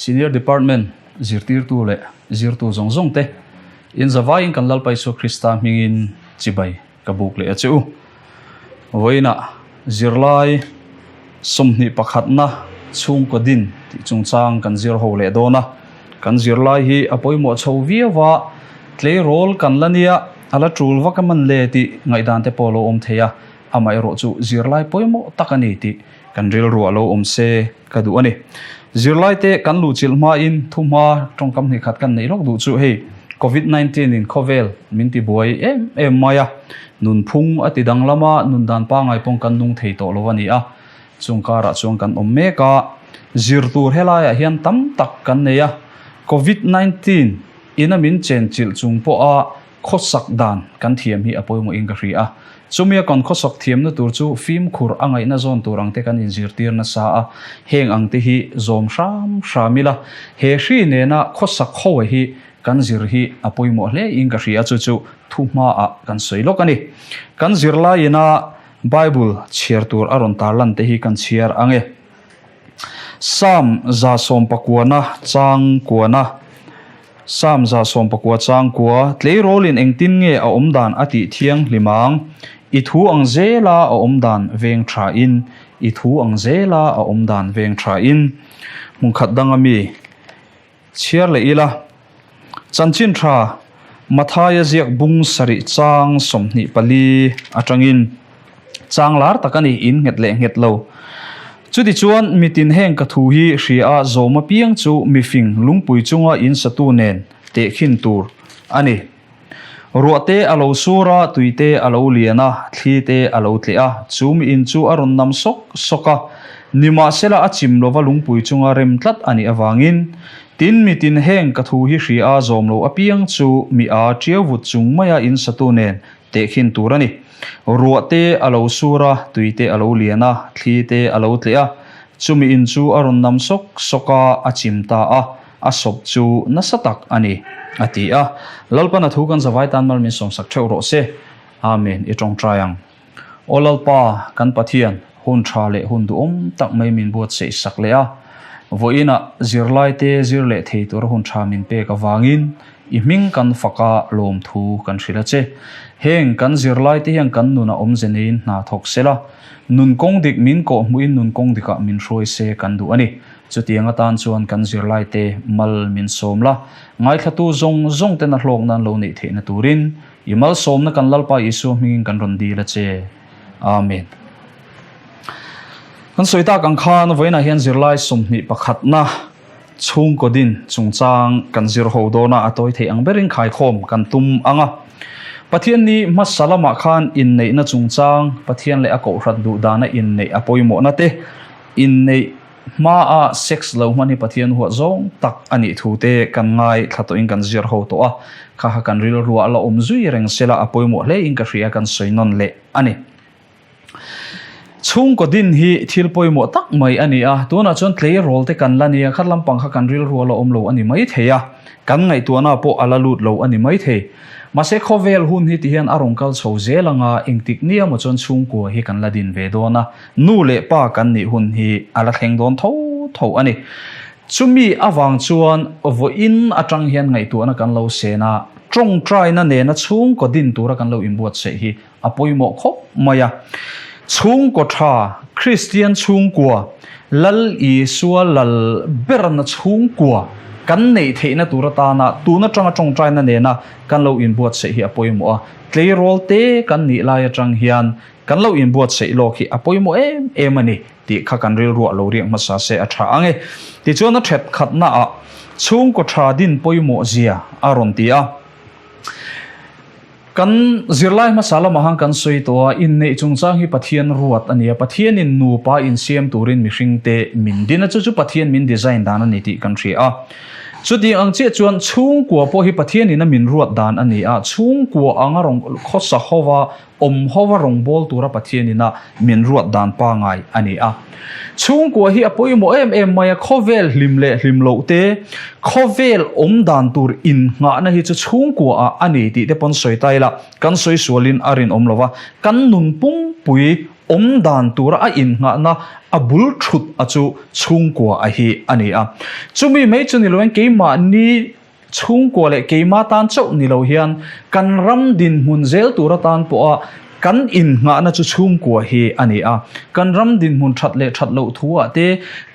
Senior Department zirtirtu leh zirtu zawng zawng te in zavaiin kan Lalpa Isua Krista hmingin chibai ka buk leh a che u. Vawiinah zirlai 21na chhungkaw din tih chungchang kan zir ho leh dawn a. Kan zirlai hi a pawimawh chho viau a, tleirawl kan la nia, a la tul vak a man le tih ngaihdan te pawh a lo awm thei a, amaherawhchu zirlai pawimawh tak a ni tih kan rilruah lo awm se ka duh a ni. Zirlaite kan luhchilh hmain thuhma tawngkam hnih khat kan neih lawk duh chu hei Covid 19 in khawvel min ti buai em em mai a, nunphung a ti danglam a, nun dan pangai pawng kan nung thei tawh lo a ni a, chung karah chuan kan awm mek a, zir tur helaiah hian tam tak kan nei a, Covid 19 ina min chenchilh chung pawha Khawsak dan kan thiam hi a pawimawhin ka hria a, chumi a kan khawsak thiamna tur chu fimkhur a ngaihna zawn tur ang te kan inzirtir nasa a, heng ang te hi zawm hram hram ila, he hri nena khawsak ho hi kan zir hi a pawimawh hle in ka hria, chu chu thu hmaah kan sawi lawk a ni. Kan zirlaiin a Bible chhiar tur a rawn tarlan te hi kan chhiar ang e. Psalm 119 chang kuana Psalm 119 chang kua, Tleirawlin engtin nge a awm dan a tih thianghlim ang? I thu ang zela a awm dan veng tha in, I thu ang zela a awm dan veng tha in. Hmun khat danga mi chhiar leh ila. Chanchin tha Mathaia ziak bung sarih chang 24 atangin chang lar tak a ni, in nghet leh nghet lo. Chutichuan mitin heng ka thu hi hria a zawm apiang chu mifing lungpui chunga in satu nen tehkhin tur a ni. Ruah te a lo sur a, tui te a lo lian a, thli te a lo tleh a, chu mi in chu a rawn nam sawk sawk a. Nimahsela a chim lova lungpui chunga rem tlat a nih avangin, tin mitin heng ka thu hi hria a zawm lo apiang chu mi a tiau vut chung maia in satu nen tehkhin tur a ni. Ruah te a lo sur a, tui te a lo lian a, thli te a lo tleh a, chumi in chu a rawn nam sawk sawk a, a chim ta a. A sawp chu nasa tak a ni, a ti a. Lalpan a thu kan zavai tan mal min sawmsak theuh rawh se. Amen. I tawngtai ang. Aw Lalpa, kan Pathian, hun tha leh hun duhawm tak mai min buatsaih sak leh a. Vawiinah zirlaite zir leh thei tura hun tha min pek avangin i hming kan faka lawmthu kan hrilh a che. Heng kan zirlaite hian kan nunah awmze neiin hna thawk sela, nun kawng dik min kawhhmuhin nun kawng dikah min hruai se kan duh a ni. Chutiang atan chuan kan zirlaite mal min sawm la, ngaithlatu zawng zawng ten a hlawk nan lo neih theihna turin i malsawmna kan Lalpa Isua hmingin kan rawn dil a che. Amen. Kan sawi tak ang khan vawiinah hian zirlai 21na chhungkaw din chungchang kan zir ho dawn a, a tawi theih ang berin khaikhawm kan tum ang a. Pathian ni hmasa lamah khan inneihna chungchang, Pathian leh a kohhran duh dana inneih a pawimawhna te, inneih Hmaa sex lo hman hi Pathian huat zawng tak a nih thu te kan ngai thla tawhin kan zir ho tawh a, kha kha kan rilruah la awm zui reng sela a pawimawh hle in ka hria kan sawi nawn leh a ni. Chhungkaw din hi thil pawimawh tak mai a ni a, tunah chuan tleirawl te kan la nia, khat lampang kha kan rilruah la awm lo a ni mai thei a, kan ngaihtuahna pawh a la lut lo a ni mai thei. Mahse khawvel hun hi tihian a rawn kal chho zel anga engtik nia maw chuan chhungkua hi kan la din ve dawn a, Nu leh pa kan nih hun hi a la thleng dawn tho tho a ni. Chumi avang chuan vawiin atang hian ngaihtuahna kan lo sen a, tawngtaina nena chhungkaw din tura kan lo inbuatsaih hi a pawimawh khawp mai a. Chhungkaw tha, Kristian chhungkua, Lal Isua lal berna chhungkua kan neih theihna tur atana tun atanga tawngtaina nena kan lo inbuatsaih hi a pawimawh a. Tleirawl te kan nih lai atang hian Kan lo inbuatsaih lawk hi a pawimawh em em a ni tih kha kan rilruah lo riak hmasa se a tha ang e. Tichuan a that khatnaah chhungkaw tha din pawimawh zia a rawn ti a. Kan zirlai hmasa lamah han kan sawi tawh a, inneih chungchang hi Pathian ruat a ni a, Pathianin nupa insiam turin mihringte min din a, chu chu Pathian min design dan a ni tih kan hria a. Chutiang ang chiah chuan chhungkua pawh hi Pathianin a min ruat dan a ni a, chhungkua anga rawn khawsa hova Awm hova rawngbâwl tura Pathian ina min ruat dan pangai a ni a. Chhungkua hi a pawimawh em em mai a, khawvel hlim leh hlim loh te, khawvel awm dan tur innghahna hi chu chhungkuaah a ni tih te pawn sawi ta ila, kan sawi sualin a rinawm lo va, kan nun pumpui Awm dan tura a innghahna a bul thut a chu chhungkua a hi a ni a. Chumi mai chu ni loin keimahni chhungkua leh keima tan chauh ni lo hian kan ram dinhmun zel tur atan pawha kan innghahna chu chhungkua hi a ni a. Kan ram dinhmun that leh that loh thu ah te,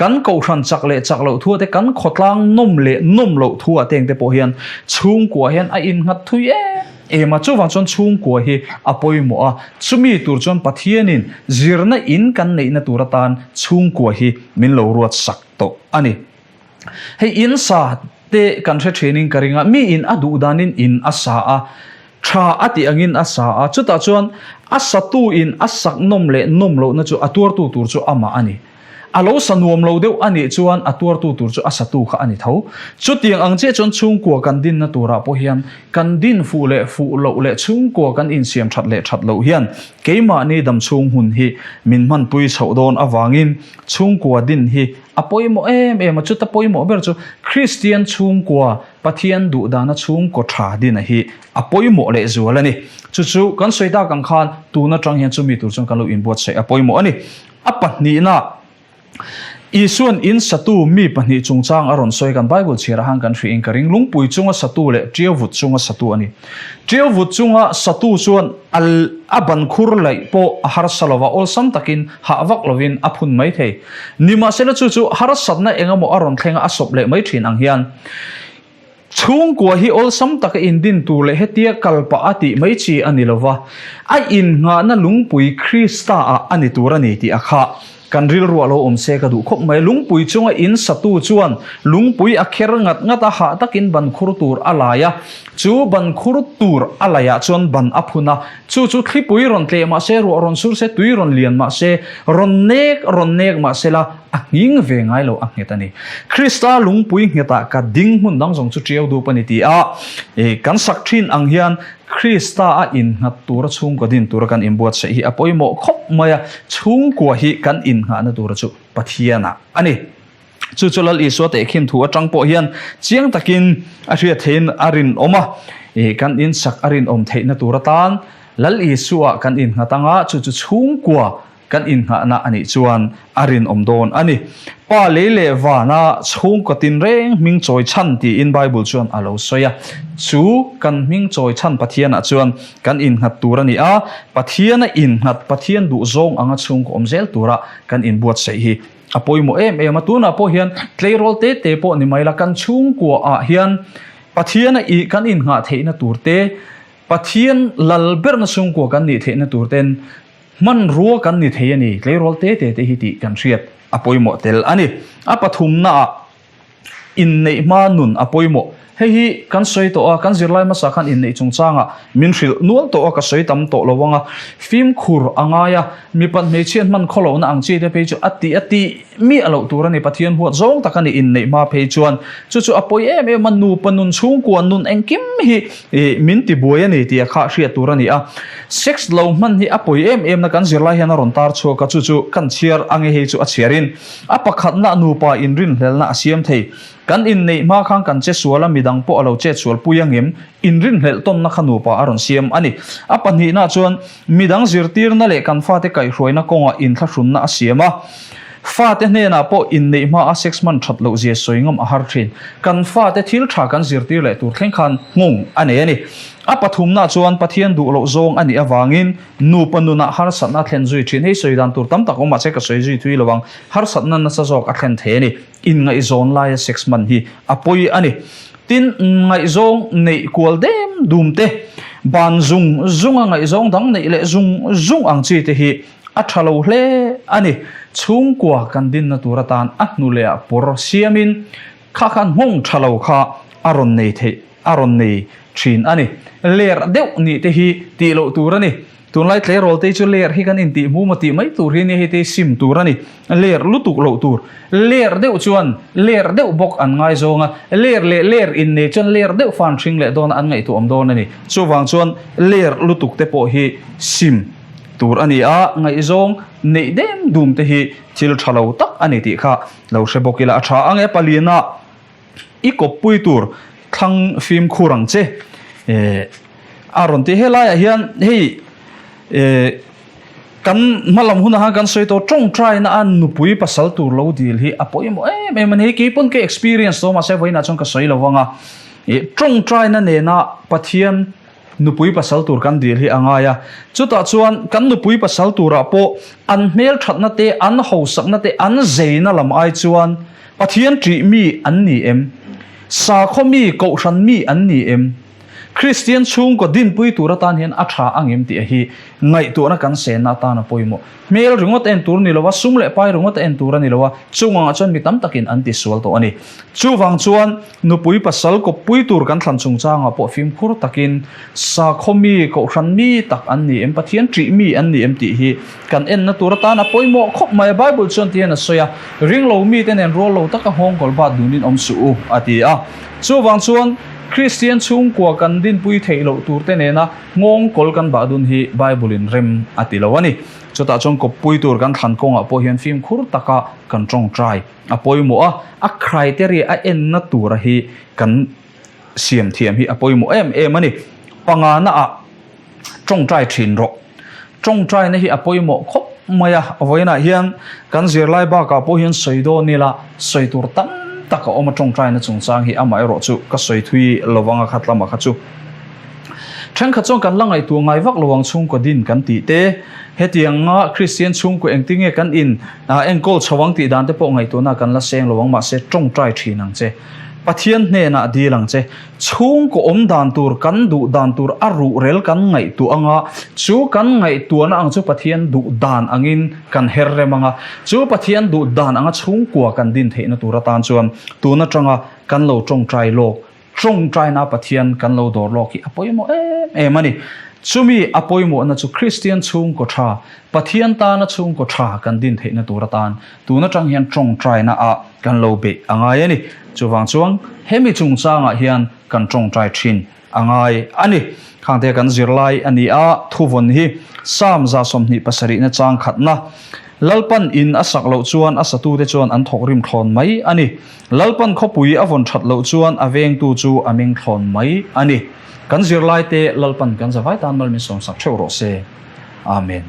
kan kohhran chak leh chak loh thu ah te, kan khawtlang nawm leh nawm loh thu ah te engte pawh hian chhungkua hian a innghat thui em. Ema chuvang chuan chhungkua hi a pawimawh a, chumi tur chuan Pathianin zirna in kan neihna tur atan chhungkua hi min lo ruat sak tawh a ni. Hei in sa te kan hre thinin ka ring a, mi in a duh danin in a sa a, tha a tih angin a sa a, chutah chuan a satu in a sak nawm leh nawm lohna chu a tuartu tur chu amah a ni. A lo sa nuam lo deuh a nih chuan a tuartu tur chu a satu kha a ni tho. Chutiang ang chiah chuan chhungkua kan dinna turah pawh hian kan din fuh leh fuh loh leh chhungkua kan insiam that leh that loh hian keimahni damchhung hun hi min hmanpui chhoh dawn avangin chhungkua din hi a pawimawh em em a. Chuta pawimawh ber chu Kristian chhungkua Pathian duhdana chhungkaw tha dina hi a pawimawh leh zual a ni. Chu chu kan sawi tak ang khan tun atang hian chumi tur chuan kan lo inbuatsaih a pawimawh a ni. A pahnihna, Isua'n in satu mi pahnih chungchang a rawn sawi kan Bible chhiarah khan kan hriin ka ring. Lungpui chunga satu leh Tiauvut chunga satu a ni. Tiauvut chunga satu chuan a a ban khur laih pawh a harsa lo va, awlsam takin hah vak lovin a phun mai thei. Nimahsela chu chu harsatna engemaw a rawn thlenga a sawp leh mai thin ang hian Chhungkua hi awlsam taka indin tur leh hetia kal pah a tih mai chi a ni lova, a innghahna lungpui Krista-ah a ni tur a ni tih a khah. Kan rilruah lo awm se ka duh khawp mai. Lungpui chunga in satu chuan lungpui a kher ngat ngat a, hah takin ban khur tur a lai a. Chu ban khur tur a laiah chuan ban a phun a. Chu chu thlipui rawn tleh mah se, ruah rawn sur se, tui rawn lian mah se, rawn nek rawn nek mah se la, A nghing ve ngai lo a nghet a ni. Krista lungpui nghetah ka ding hmun dang zawng chu tiau dup a ni ti a, kan sak thin ang hian Krista a innghat tura chhungkua din tura kan inbuatsaih hi a pawimawh khawp mai a, chhungkua hi kan innghahna tura chu Pathianah a ni. Chu chu Lal Isua tehkhin thu atang pawh hian chiang takin a hriat theihin a rinawm a, kan insak a rinawm theihna tur atan Lal Isua kan innghat anga chu chu chhungkua Kan innghahna a nih chuan a rinawm dawn a ni. Pa lei leh vana chhungkaw tinreng hming chawi chhan tiin Bible chuan a lo sawi a. Chu kan hming chawi chhan Pathianah chuan kan innghat tur a ni a, Pathiana innghat, Pathian duhzawng anga chhungkaw awm zel tura kan inbuatsaih hi a pawimawh em em a. Tunah pawh hian tleirawl te te pawh ni mai la, kan chhungkuaah hian Pathiana kan innghah theihna tur te, Pathian lal berna chhungkua kan nih theihna tur ten Hmanrua kan ni thei a ni, tleirawl te te te hi tih kan hriat a pawimawh tel a ni. A pathumnaah inneih hma nun a pawimawh. Hei hi kan sawi tawh a, kan zirlai hmasa khan inneih chungchangah min hrilh nual tawh a, ka sawi tam tawh lo ang a. Fimkhur a ngai a, mipat hmeichhiat hman khawlohna ang chi te phei chu a tih a tih miah loh tur a ni, Pathian huat zawng tak a ni inneih hma phei chuan. Chu chu a pawi em em a, nupa nun chhungkua nun engkim hi min ti buai a ni tih a kha hriat tur a ni a. Sex lo hman hi a pawi em em na kan zirlai hian a rawn tar chhuak a, chu chu kan chhiar ange hei chu a chhiarin a pakhatna nupa inrinhlelna a siam thei. Kan inneih hma khan kan che sual a, midang pawh a lo chet sual pui angem? Inrinhlelh tawnna kha nupa a rawn siam a ni. A pahnihna chuan midang zirtirna leh kan fate kaihhruaina kawngah inthlahrunna a siam a. Fate hnenah pawh inneih hma a sex hman that loh zia sawi ngam a har thin. Kan fate thil tha kan zirtir leh tur thleng khan nghawng a nei a ni. A pathumna chuan Pathian duh loh zawng a nih avangin nupa nunah harsatna a thlen zui thin. Hei sawi dan tur tam tak awm mahse ka sawi zui thui lo ang. Harsatna nasa zawk a thlen thei a ni. Inngaihzawn laia sex hman hi a pawi a ni. Tin, ngaihzawng neih kual dem dum te, ban zung zunga ngaihzawng dang neih leh zung zung ang chi te hi a tha lo hle a ni. Chhungkua kan dinna tur atan a hnu leh ah pawr siamin kha khan nghawng tha lo kha a rawn nei theih a rawn nei thin a ni. Ler deuh nih te hi tih loh tur a ni. Tunlai tleirawl te chu ler hi kan intih hmu maw tih mai tur hi nia hei te hi sim tur a ni. Ler lutuk loh tur. Ler deuh chuan ler deuh bawk an ngaizawng a, ler leh ler innei chuan ler deuh fan hring leh dawn a an ngaihtuah awm dawn a ni. Chuvang chuan ler lutuk te pawh hi sim tur a ni a, ngaihzawng neih dem dum te hi thil tha lo tak a ni tih kha lo hre bawk ila a tha ang e. Paliana i kawppui tur thlang fimkhur ang che eh a rawn ti. Helaiah hian hei eh. Kan hmalam hunah khan kan sawi tawh tawngtaina a nupui pasal tur lo dil hi a pawimawh em em a ni. Hei keipawn ka experience tawh mahse vawiinah chuan ka sawi lo vang a. Ih tawngtaina nena Pathian nupui pasal tur kan dil hi a ngai a. Chutah chuan kan nupui pasal turah pawh an hmelthatna te, an hausakna te, an zeina lam ai chuan Pathian ṭih mi an ni em? Sakhaw mi, kohhran mi an ni em? Kristian chhungkaw dinpui tur atan hian a tha ang em tih a hi ngaihtuahna kan senna atan a pawimawh. Hmel ringawt en tur a ni lo a, sum leh pai ringawt en tur a ni lo a, chung angah chuan mi tam takin an tisual tawh a ni. Chuvang chuan nupui pasal kawppui tur kan thlan chungchangah pawh fimkhur takin sakhaw mi, kohhran mi tak an ni em, Pathian ṭih mi an ni em tih hi kan enna tur atan a pawimawh khawp mai a. Bible chuan ti hian a sawi a, Ringlo mite nen rual lo taka nghawngkawl bat dunin awm suh u, a ti a. Chuvang chuan Kristian chhungkua kan dinpui theih loh turte nena nghawngkawl kan bah dun hi Bible-in rem a ti lo a ni. Chutah chuan kawppui tur kan thlan kawngah pawh hian fimkhur taka kan tawngtai a pawimawh a, a criteria a enna tura hi kan siam thiam hi a pawimawh em em a ni. Pangana-ah tawngtai thin rawh. Tawngtaina hi a pawimawh khawp mai a, vawiinah hian kan zirlai bakah pawh hian sawi dawn ila sawi tur tam tak a awm a, tawngtaina chungchang hi amaherawh chu ka sawi thui lo vang a khat lamah kha chu. Thenkhat chuan kan la ngaihtuah ngai vak lo ang chhungkaw din kan tih te, hetianga Kristian chhungkaw engtinge kan in enkawl chho ang tih dan te pawh ngaihtuahna kan la seng lo ang mahse tawngtai thin ang che. Pathian hnenah dil ang che. Chhungkaw awm dan tur, kan duh dan tur a ruhrel kan ngaihtuah anga, chu kan ngaihtuahna ang chu Pathian duh dan angin kan her rem anga, chu Pathian duh dan anga chhungkua kan din theihna tur atan chuan tun atanga kan lo tawngtai lawk, tawngtaina Pathian kan lo dawr lawk hi a pawimawh em em a ni. Chumi a pawimawhna chu Kristian chhungkaw tha, Pathian tana chhungkaw tha kan din theihna tur atan Tun atang hian tawngtaina ah kan lo beih a ngai a ni. Chuvang chuan hemi chungchangah hian kan tawngtai thin a ngai a ni. Khangte kan zirlai a ni a, thuvawn hi Psalm 27 na chang khatna, Lalpan in a sak loh chuan a satute chuan an thawk rim thlawn mai a ni. Lalpan khawpui a vawn that loh chuan a vengtu chu a meng thlawn mai a ni. Kan zirlaite Lalpan kan zavai tan mal min sawmsak theuh rawh se. Amen.